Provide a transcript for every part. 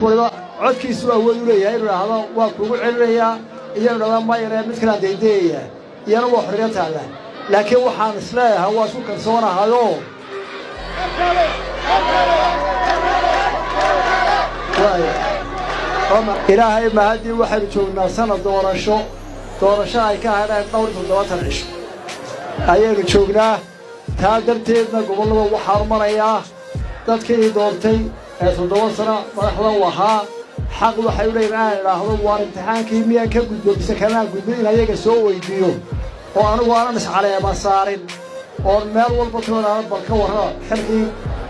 Waliba codkiisu awood u leeyahay inuu idhaahdo waa kuugu celinayaa iyo inu idhahdo mayare mid kalaan daydayayaa, iyana waa xorriya taalla. Laakiin waxaan isleeyahay waa isku kalsoonahayoo Ilaahay mahaddii waxaynu joognaa sanad doorasho, doorasho ay ka hadheen dhowr iyo toddobaatan cisho ayaynu joognaa. Taa darteedna gobollada waxaan marayaa dadkii doortay ee 7 sano madaxda u ahaa xaq waxay u leeyihin aan idhaahdo waar imtixaankii miyaan ka gudbo mise kamaan gudbin, in ayaga soo weyddiiyo oo anigu aanan iscaleema saarin oon meel walba ku idhaahdo bal ka warrama xilkii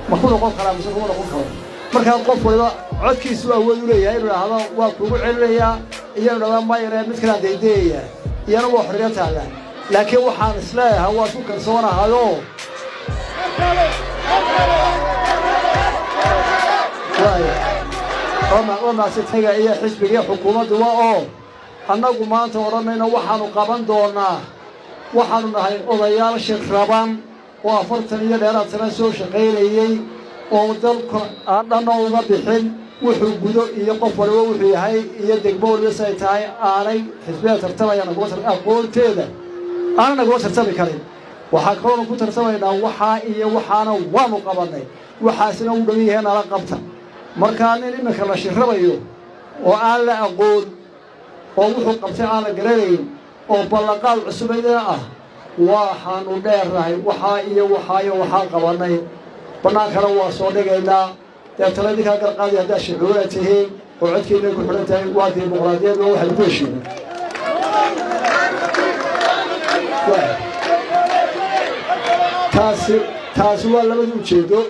ma ku noqon karaa mise kuma noqon karo. Markaa qof waliba codkiisu awood u leeyahay inuu idhaahdo waa kuugu celinayaa iyo inu idhahdo mayare mid kalaan daydayayaa, iyana waa xorriya taalla. Laakiin waxaan isleeyahay waa isku kalsoonahayoo maasitaga iyo xisbiga iyo xukuumadduba oo annagu maanta odhanayno waxaannu qaban doonnaa. Waxaannu nahay odayaal shirraban oo 40 iyo dheeraad sana soo shaqaynayey oo dalka aan dhanna uga bixin wuxuu gudo iyo qof waliba wuxuu yahay iyo degmo waliba siay tahay aanay xisbiyada tartamayaan aqoonteeda aanay nagula tartami karin. Waxaa kaloonu ku tartamaynaa waxaa iyo waxaana waanu qabannay, waxaasina u dhan yahay nala qabta. Markaa nin iminka la shirrabayo oo aan la aqoon oo wuxuu qabtay aan la garanayn oo ballanqaad cusubaydana ah, waxaannu dheernahay waxaa iyo waxaa iyo waxaan qabannay, bannaankana waa soo dhigaynaa. Deetana idinkaa garqaadi haddaad shucuura tihiin oo codkiinay ku xidhan tahay. Waa dimuqraadiyad, waa waxaynu ku heshiinay. Taasi waa labadii ujeeddo.